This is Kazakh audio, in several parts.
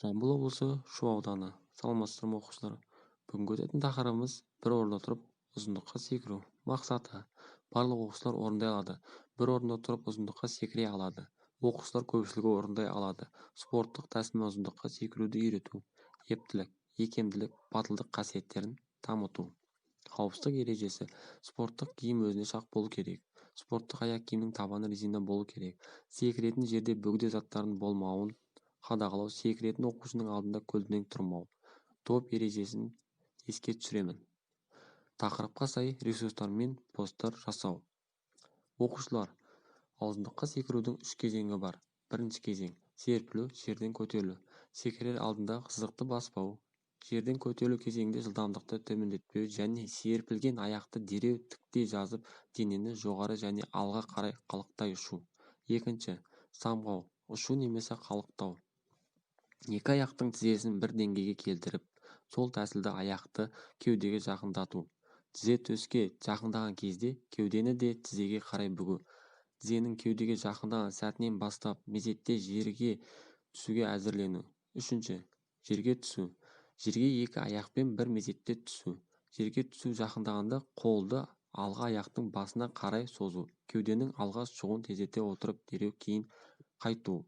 Жамбыл облысы, Шу ауданы. Саламатсыздар ма, оқушылар! Бүгінгі өтетін тақырыбымыз: бір орында тұрып ұзындыққа секіру. Мақсаты: барлық оқушылар орындай алады, бір орында тұрып ұзындыққа секіре алады, оқушылар көпшілігі орындай алады. Спорттық тәсілмен ұзындыққа секіруді үйрету, ептілік, икемділік, батылдық қасиеттерін дамыту. Қауіпсіздік ережесі: спорттық киім өзіне шақ болу керек, спорттық аяқ киімнің табаны резина болу керек, секіретін жерде бөгде заттардың болмауын қадағалау, секіретін оқушының алдында көлденең тұрмау. Доп ережесін еске түсіремін. Тақырыпқа сай ресурстар мен посттар жасау. Оқушылар, ұзындыққа секірудің үш кезеңі бар. Бірінші кезең: серпілу, жерден көтерілу. Секірер алдында сызықты баспау, жерден көтерілу кезеңінде жылдамдықты төмендетпеу және серпілген аяқты дереу тіктей жазып, денені жоғары және алға қарай қалықтай ұшу. Екінші: самғау ұшу немесе қалықтау. Екі аяқтың тізесін бір деңгейге келтіріп, сол тәсілді аяқты кеудеге жақындату. Тізе төске жақындаған кезде кеудені де тізеге қарай бүгу. Тізенің кеудеге жақындаған сәтінен бастап мезетте жерге түсуге әзірлену. Үшінші: жерге түсу. Жерге екі аяқпен бір мезетте түсу. Жерге түсу жақындағанда қолды алғы аяқтың басына қарай созу, кеуденің алға шығуын тездете отырып, дереу кейін қайту.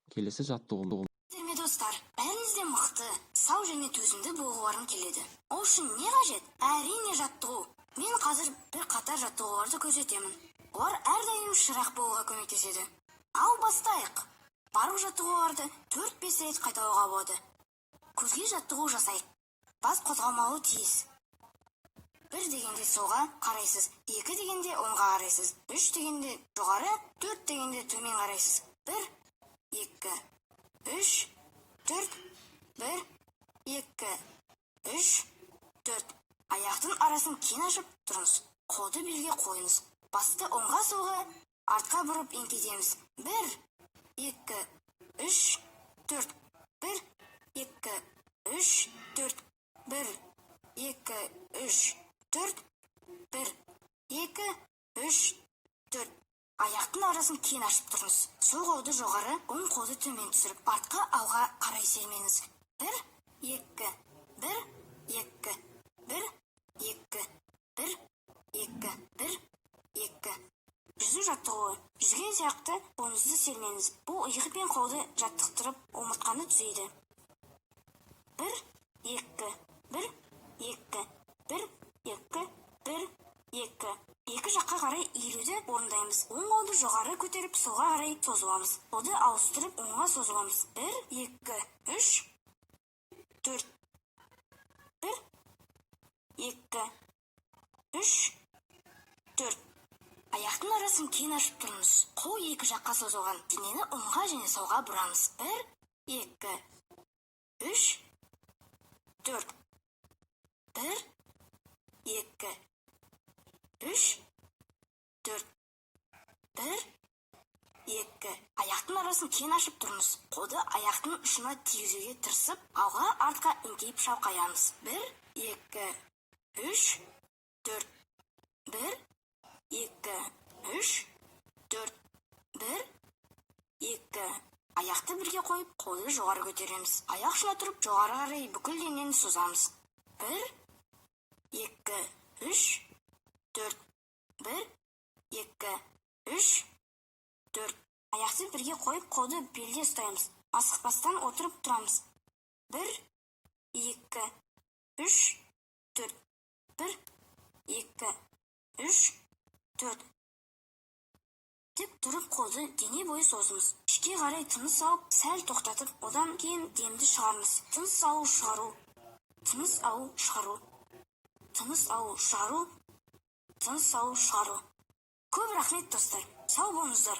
Келесі жаттығу. Ме, достар, бәріңіз де мықты, сау және төзімді болғыларың келеді. Ол үшін не қажет? Әрине, жаттығу. Мен қазір бір қатар жаттығуларды көрсетемін. Олар әрдайым ширақ болуға көмектеседі. Ал бастайық. Барлық жаттығуларды 4-5 рет қайталауға болады. Көзге жаттығу жасайық. Бас қозғалмауы тиіс. Бір дегенде солға қарайсыз, екі дегенде оңға қарайсыз, үш дегенде жоғары, төрт дегенде төмен қарайсыз. Бір, екі, үш, төрт. Бір, екі, үш, төрт. Аяқтың арасын кең ашып тұрыңыз. Қолды белге қойыңыз. Басты оңға, солға, артқа бұрып еңкейтеміз. Бір, екі, үш, төрт. Бір, екі, үш, төрт. Бір, екі, үш, төрт. Бір, екі, үш, төрт. Аяқтың арасын кең ашып тұрыңыз. Сол қолды жоғары, оң қолды төмен түсіріп, артқа, алға қарай сермеңіз. Бір, екі, бір, екі, бір, екі, бір, екі, бір, екі. Жүзу жаттығуы. Жүзген сияқты қолыңызды сермеңіз. Бұл иық пен қолды жаттықтырып, омыртқаны түзейді. Бір, екі, бір, екі, бір, екі, бір, екі. Екі жаққа қарай иілуді орындаймыз. Оң қолды жоғары көтеріп, солға қарай созыламыз. Қолды ауыстырып, оңға созыламыз. Бір, екі, үш, төрт. Бір, екі, үш, төрт. Аяқтың арасын кең ашып тұрыңыз. Қол екі жаққа созылған. Денені оңға және солға бұрамыз. Бір, екі, үш, төрт. Бір, екі, үш, төрт. Бір, екі. Аяқтың арасын кең ашып тұрыңыз. Қолды аяқтың ұшына тигізуге тырысып, алға, артқа еңкейіп шалқаямыз. Бір, екі, үш, төрт. Бір, екі, үш, төрт. Бір, екі. Аяқты бірге қойып, қолды жоғары көтереміз. Аяқ ұшына тұрып, жоғары қарай бүкіл денені созамыз. Бір, екі, үш, төрт. Бір, екі, үш, төрт. Аяқты бірге қойып, қолды белде ұстаймыз. Асықпастан отырып тұрамыз. Бір, екі, үш, төрт. Бір, екі, үш, төрт. Тік тұрып, қолды дене бойы созыңыз. Ішке қарай тыныс алып, сәл тоқтатып, одан кейін демді шығарыңыз. Тыныс алу, шығару, тыныс алу, шығару, тыныс алу, шығару, тыныс алу, шығару. Көп рахмет, достар, сау болыңыздар.